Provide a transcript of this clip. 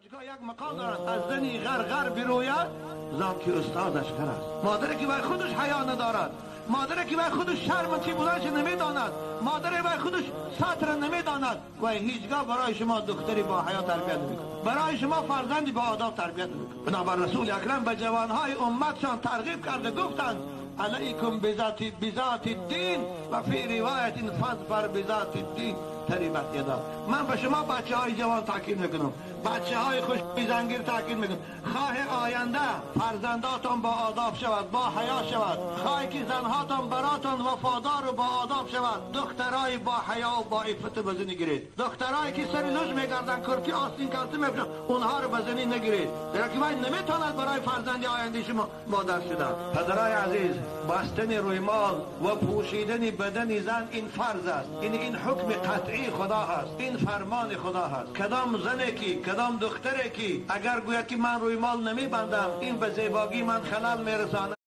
Тоҷикҳо як мақол доранд: аз зани ғар ғар бирояд, зан ки устодаш ғар аст. Модаре ки вай худаш ҳаё надорад, модаре ки вай худаш шарм чӣ буданаш намедонад, модаре вай худаш сатр намедонад, вай ҳеҷгоҳ барои шумо духтаре бо ҳаё тарбият намекунад, барои шумо фарзанде бо одоб тарбият намекунад. Бинобар Расули Акрам ба ҷавонҳои умматшон тарғиб карда гуфтанд: алайкум бизати дин ва фи ривоятин фазфар бизати дин тарибат яда. Ман ба шумо бачаҳои ҷавон таъкид мекунам, бачаҳои хушзангир таъкид мекунам, хоҳ оянда фарзандатон бо одоб шавад, бо ҳаё шавад, хоҳ ки занҳотон баротон вафодор ва бо одоб шавад, духтарои бо ҳаё ва бо иффат ба занӣ гиред. Духтарое ки сари луж мегарданд, курти остин калта мепӯшанд, онҳоро ба занӣ нагиред, зеро ки вай наметавонад барои фарзанди ояндаи шумо модар шуда. Падарои азиз, бастани рӯймол ва пӯшидани бадани зан ин фарз аст, ин ҳукми қатъии Худо ҳаст, ин фармони Худо ҳаст. Кадом зане ки, кадом духтаре ки агар гӯяд ки ман рӯймол намебандам, ин ба зебогии ман халал мерасонад.